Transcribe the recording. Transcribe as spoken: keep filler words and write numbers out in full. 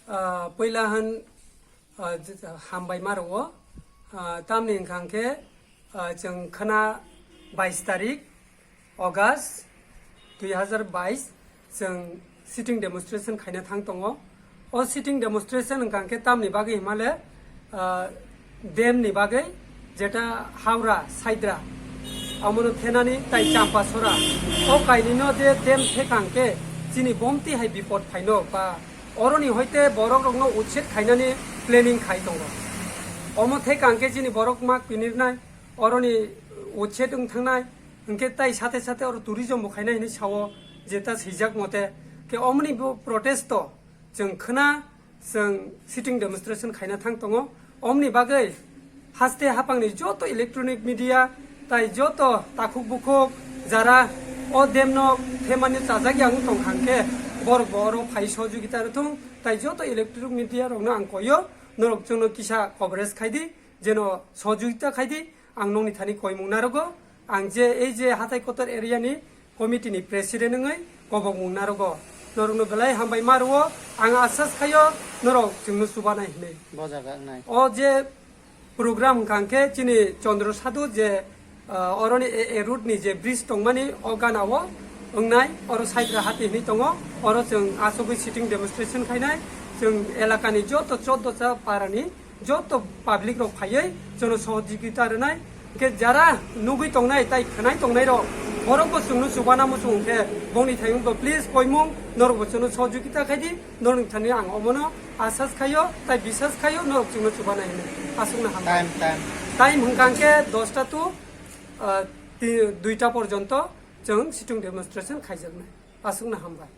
Ah, puila han, ah, j-, hambai ma rwo. Ah, tamni hwnkha khe, ah, chwng khna bais tarik August dui hazar bais chwng sitting demonstration khaina thang tongo. O sitting demonstration hwnkha khe tamni bagwi himale, ah, dam ni bagwi, jeta Howrah, Saidra, amono thenani tai Champasora. O kainino je dam thekang khe chini bomti hai bipod phaino ba oroni hoite borok rokno uchet khainani planning khai tongo. Omo thekang khe chini borok mak pinirnai, oroni uchet wng thangnai, hwnkhe tai sate sate oro tourism bo khainai hinwi sao, jeta swijak mote. Khe omoni bo protest to chwng khna, chwng sitting demonstration khaina thang tongo. Omni bagwi haste hapangni joto electronic media tai joto takhuk bukhuk jara o dam no themani chajak yang tong kha khe borok bo oro phai sohojogita rwthung. Tai joto electronic media rokno ang koyo, norok chwngno kisa coverage khai di, jeno sohojogita khai di. Ang nokni thani koimung narogo. Ang je ei je hatai kotor area ni committee ni president wngwi kobokmung narogo. Norokno belai hambai ma rwo. Ang asas khaio norok chwngno chubanai hinwi. Bo jaga wngnai. O je program hwnkha khe chini Chandra Sadhu je, ah, oroni a, a route ni je bridge tongmani o gana o wngnai, oro Saidra hati hinwi tongo, oro chwng asogwi sitting demonstration khainai, chwng elakani joto choddo cha parani joto public rok phaiwi chwngno sohojogita rwnai. Hwnkhe jara nugwi tongnai tai khwnai tongnai rok, borok bo chwngno chubana muchung hwnkhe bongni thani bo please koimung norok bo chwngno sohojogita khai di, norok thani ang omono asas khaio tai bisas khaio norok chwngno chubana hinwi. Aswkno hambai. Time, time. Time hwnkha khe dosta to, ah, ti-, duita porjonto chwng sitting demonstration khaijaknai. Aswkno hambai.